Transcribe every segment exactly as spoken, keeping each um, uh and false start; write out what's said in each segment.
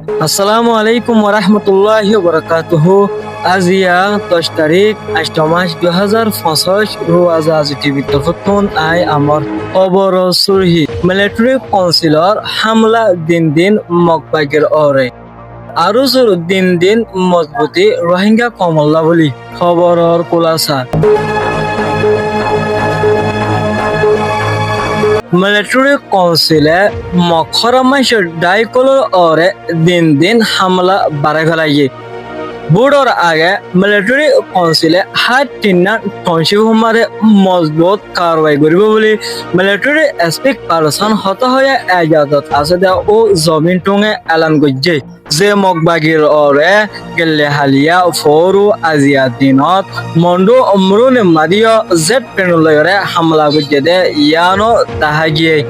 Assalamu alaikum warahmatulláhi wabarakátuhu. Aziya doc tarík, añctho mac, dui házar foñsóc, Ruwaza Azi T V torfóttun aññí amár hóboror surhí. Militari kaunsilor hámla din din Mog bagir uore. Arusur din din mozbuti Rohingya koumolla bóli. Hóboror kulasa. Militari kaunsile Mog hóram maincór dháikkolór uore din din hámla barái félaiyé. Búthor age militari kaunsile hár tinná thouncífor mazé mozbut karwai goríbou bóli militari spokesperson hotá hoiyé ejazot asé dé ó zobin thunge elan goijjé. Ze Mog bagir uore gelle haliya foóru aziya dinot Mondu Umrunir mazé yó jet plane loiyóre hámla goijjé dé yíano dahá giyé.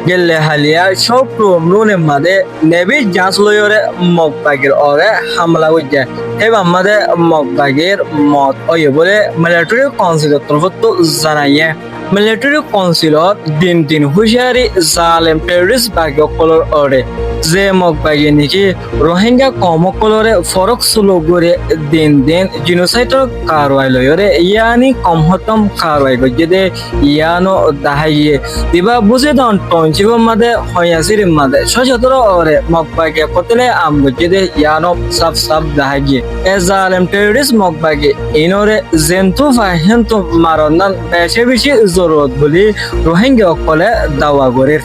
Gelle haliya cókru Umrunir mazé nebi jaáñs loiyóre Mog bagir uore hámla goijjé. Híbar mazé Mog bagir moot óiye bóli militari kaunsilor torfóttu zanaiyé. Militari kaunsilor din din húciyari zalem terrorist bagi ókkolór uore. Ze Mog bagi néki Rohingya koum ókkolóre forók suluk gorí din din jinosaidor karwai loiyóre yíani kom hóttom karwai goijjé dé yíano dahá giyé. Ibá búzi don thouncífor mazé hoiyasírir mazé cócotóror uore Mog bagi kottole am goijjé dé yíano saf saf dahá giyé. E zalem terrorist Mog bagi inóre zentú fa héntu maronnán becá becí zorurot bóli Rohingya ókkole dawa gorér.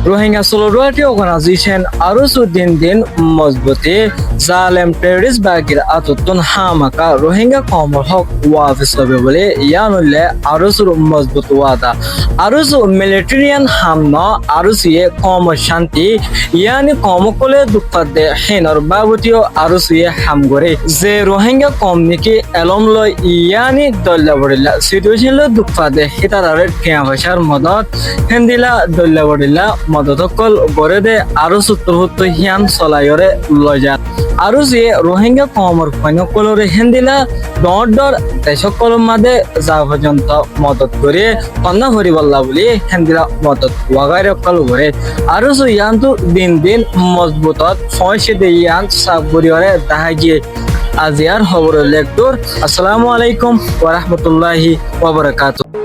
Rohingya Solidarity Organization, ARSO din din mozbuti zalem terrorist bagir átottún hámaka Rohingya koumor hók wafes loibou bóli yían óilde ARSOr mozbut wada. ARSO militarian ham no, ARSOye koumor cánti, yíani koum ókkole duk fadde hínor babote yó ARSOye ham goré. Ze Rohingya koum néki elóm loi yíani dóilla boçilla situation loi duk fadde hítararé thiañ foicár modot, héndila dóilla boçilla modot ókkol goré dé ARSOr torfóttu hían solaiyóre loizar. ARSOye Rohingya koumor fuain ókkolóre héndila dhoóñr dhoóñr dec ókkolór mazé za foijjonto modot gorí, fonná foribólla bóli héndila modot wagaira ókkol goré. ARSO yíantu din din mozbutot foóñiccé dé yían saf goríyore dahá giyé. Aziyar hóbor óilde eddúr. Assalamu alaikum warahmatulláhi wabarakátuhu.